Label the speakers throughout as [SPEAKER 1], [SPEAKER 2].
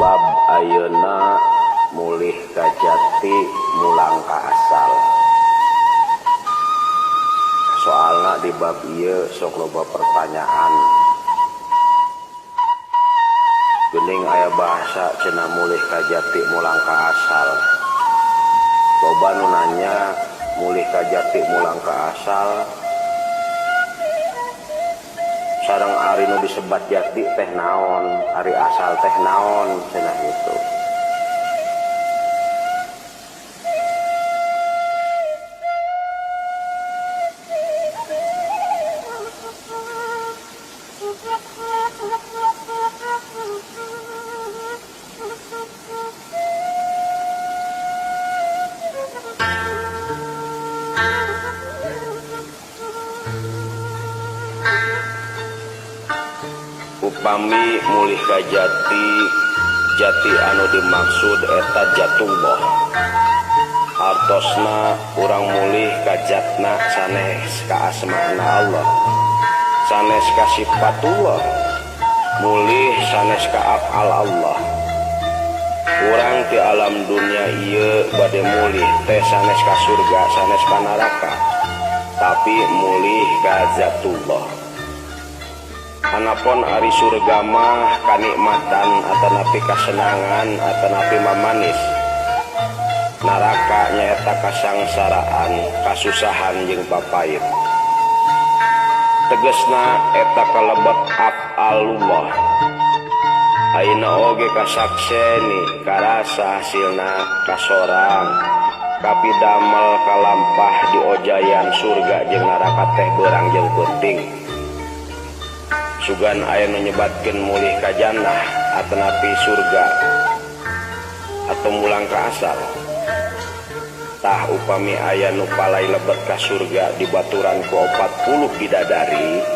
[SPEAKER 1] Bab ayeuna mulih ka jati mulang ka asal. Soalna di bab ieu sok loba pertanyaan. Geuning aya bahasa cenah mulih ka jati mulang ka asal. Loba nu nanya mulih ka jati mulang ka asal sareng ari nu disebat jati teh naon, ari asal teh naon cenah gitu. Upami mulih ka jati, jati anu dimaksud eta jatullah. Artosna urang mulih ka jatna sanes ka asmana Allah, sanes ka sifatullah, mulih sanes ka afal Allah. Urang ti alam dunia ieu bade mulih teh sanes ka surga, sanes ka neraka, tapi mulih ka zatullah. Anapun ari surga mah kanikmatan atanapi kasenangan atanapi mamanis. Neraka nyaeta kasangsaraan, kasusahan jeung papait. Tegesna eta kalebet af'alullah. Ayeuna oge kasakseni karasa hasilna kasorang kapidamel kalampah diojayan surga jeung neraka teh beurang jeung peuting. Sugan aya nu nyebatkeun mulih ka jannah atanapi surga atau mulang ka asal. Tah upami aya nu palai lebet ka surga dibaturan ku 40 bidadari,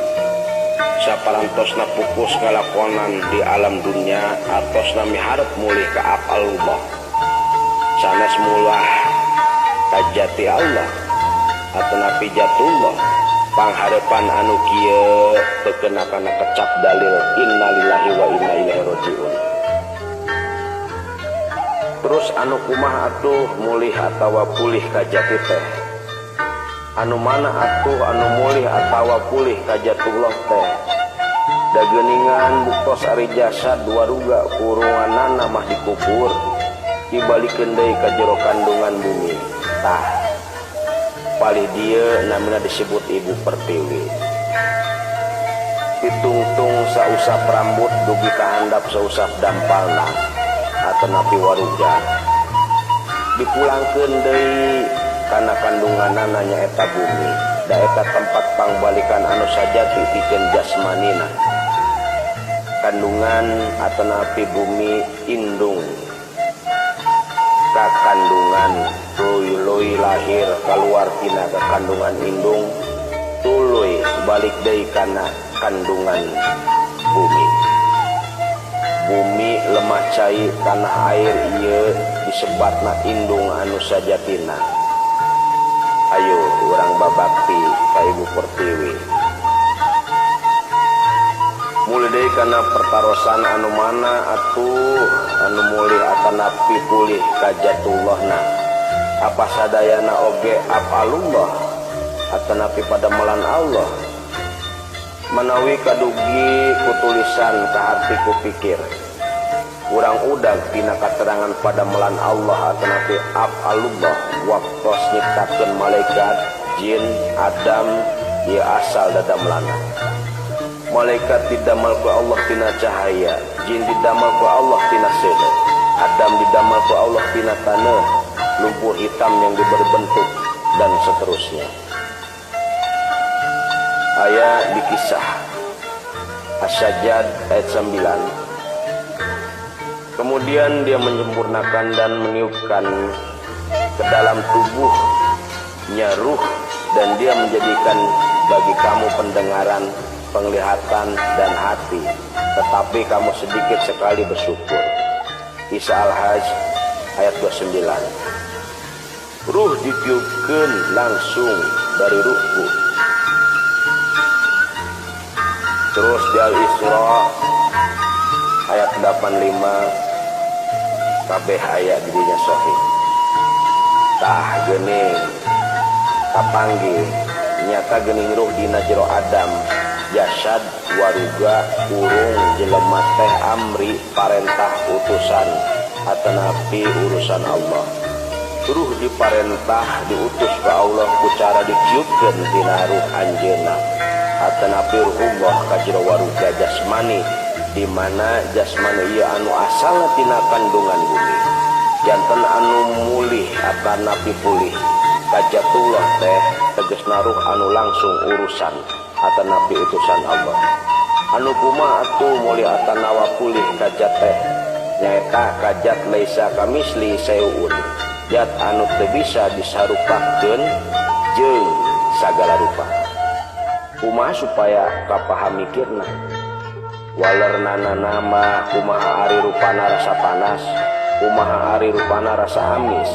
[SPEAKER 1] saparantosna pukus ngalakonan di alam dunia artosna miharep mulih ka af'alullah, sanes mulah ka jati Allah atanapi jatullah. Pangharepan anu kieu teu kena kana kecap dalil innalillahi wa inna ilaihi rajiun. Terus anu kumaha atuh mulih atawa pulih ka jati teh? Anu mana atuh anu mulih atawa pulih ka jatullah teh? Da geuningan buktos ari jasad waruga kurunganana mah dikubur, dibalikeun deui ka jero kandungan bumi. Tah, palih dieu namina disebut Ibu Pertiwi. Pitungtung sausap rambut dugi ka handap sausap dampalna atanapi waruga. Dipulangkeun deui kana kandunganana nyaeta bumi. Da eta tempat pangbalikan anu sajati pikeun jasmanina. Kandungan atanapi bumi indung ka kandungan tuluy lahir kaluar tina ka kandungan indung tuluy balik deui kana kandungan bumi. Bumi lemah cai tanah air ieu disebatna indung anu sajatina. Ayo urang babakti ka Ibu Pertiwi. Mulai deui kana pertarosan anu mana atuh anu mulih atanapi pulih ka jatullahna. Apa sadayana oge af'alullah atanapi padamelan Allah. Manawi kadugi ku tulisan kaharti ku pikir. Urang udag tina katerangan padamelan Allah atanapi af'alullah waktos nyiptakeun malaikat, jin, Adam, ieu asal dadamelana. Malaikat didamel ku Allah tina cahaya, jin didamel ku Allah tina seuneu, Adam didamel ku Allah tina taneuh, lumpur hitam yang diberi bentuk dan seterusnya. Aya di kisah As-Sajjad ayat 9. Kemudian dia menyempurnakan dan meniupkan ke dalam tubuhnya ruh, dan dia menjadikan bagi kamu pendengaran, penglihatan, dan hati, tetapi kamu sedikit sekali bersyukur. Kisah Al-Hajj ayat 29. Ruh ditiupkan langsung dari ruhku. Terus di Al-Isra ayat 85, Kabeh aya di dinya sahih. Tah geuning kapanggih nyata geuning ruh dina jero Adam jasad waruga kurung jelema teh amri parentah utusan atanapi urusan Allah. Ruh diparentah diutus ke Allah ku cara diciupkeun tina ruh anjeunna atanapi ruhullah ka jero waruga jasmani, di mana jasmani ieu anu asalna tina kandungan bumi janten anu mulih atanapi pulih kajatullah teh tegasna ruh anu langsung urusan atanapi utusan Allah. Anu kumaha atuh mulih atanawa pulih kajat teh nyaeta kajat laisa kamisli sayun, zat anu teu bisa disarupakeun jeung sagala rupa. Kumaha supaya kapaham mikirna walerna nama kumaha ari rupana rasa panas, kumaha ari rupana rasa amis.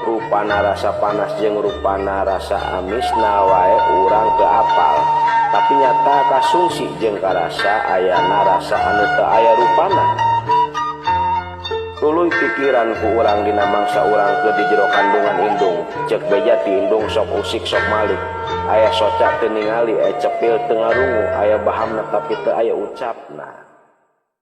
[SPEAKER 1] Rupana rasa panas jeung rupana rasa amisna wae urang teu apal, tapi nyata kasungsi jeung karasa ayana rasa anu teu aya rupana. Tuluy pikiran ku urang dina mangsa urang keur di jero kandungan indung, ceuk beja ti indung sok usik sok malik, aya soca teu ningali, aya cepil teu ngarungu, aya bahamna tapi teu aya ucapna.